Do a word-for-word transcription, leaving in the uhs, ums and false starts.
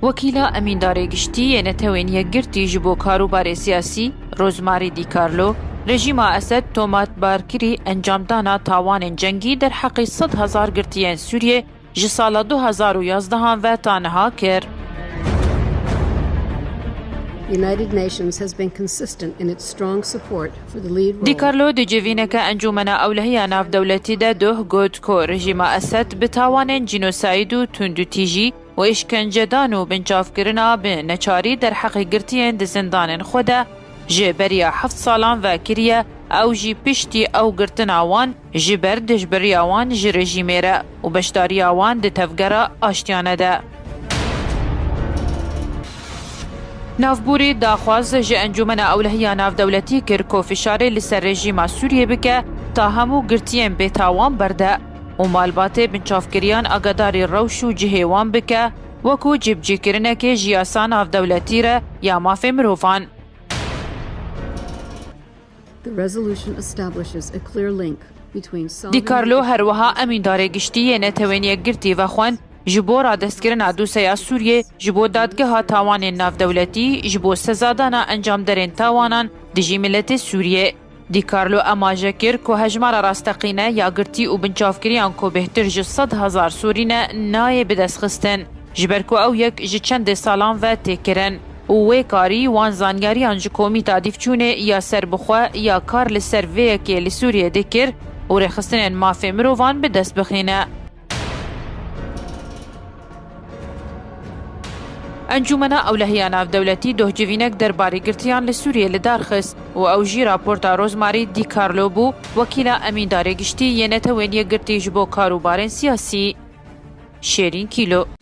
Wekîla Emîndarê Giştî yê Netewên Yekgirtî ji bo Karûbarê Siyasî, Rosemary Di Carlo, rejîma Esed tomatbarkirî encamdana tawanên cengî derheqî sed hezar girtiyên Sûriyê ji sala du hezar û yazdehan ve ta niha kir. The United Nations has been consistent in its strong support for the lead role. Di Carlo di civîneke Encûmena Ewlehiya Navdewletî de doh got ku rejîma Esed bi tawanên cînosayd û tundûtîjî û îşkencedan û binçavkirina bi neçarî derheqê girtiyên di zindanên xwe de ji beriya heft salan ve kiriye, ew jî piştî ew girtina wan ji ber dijbiriya wan ji rejîmê re û beşdariya wan di tevgera aştiyane de. Navbûrî daxwaz ji Encûmena Ewlehiya Navdewletî kir ku fişarê li ser rejîma Sûriyê bike ta hemû girtiyên bêtawan berde û malbatê binçavkiriyan agadarî rewş û cihê wan bike, wekû cîbicîkirinekê ji yasa navdewletî re ya mafê mirovan. The resolution establishes a clear link between Di Carlo her wiha Emîndarê Giştî yê Netewên Yekgirtî vexwend ji bo radestkirina dosyeya Sûriyê ji bo Dadgeha Tawanên Navdewletî ji bo sezadana encamderên tawanan dijî miletê Sûriyê. Di Carlo emaje kir ku hejmara rasteqîne ya girtî û binçavkiriyan ku bêhtir ji sed hezar Sûrî ne nayê bidestxistin, ji ber ku ew yek ji çendê salan ve tê kirin û wê karî wan zanyariyan ji Komîta Dîvçûnê ya Serbixwe ya kar li ser vê yekê li Sûriyê dikir û rêxistinên mafê mirovan bi dest bixîne. Encûmena Ewlehiya Navdewletî doh civînek derbarê girtiyan li Sûriyê li dar xist û ew jî raporta Rosemary Di Carlo bû, wekîla Emîndarê Giştî yê Netewên Yekgirtî ji bo Karûbarên Siyasî. Şêrîn Kîlo.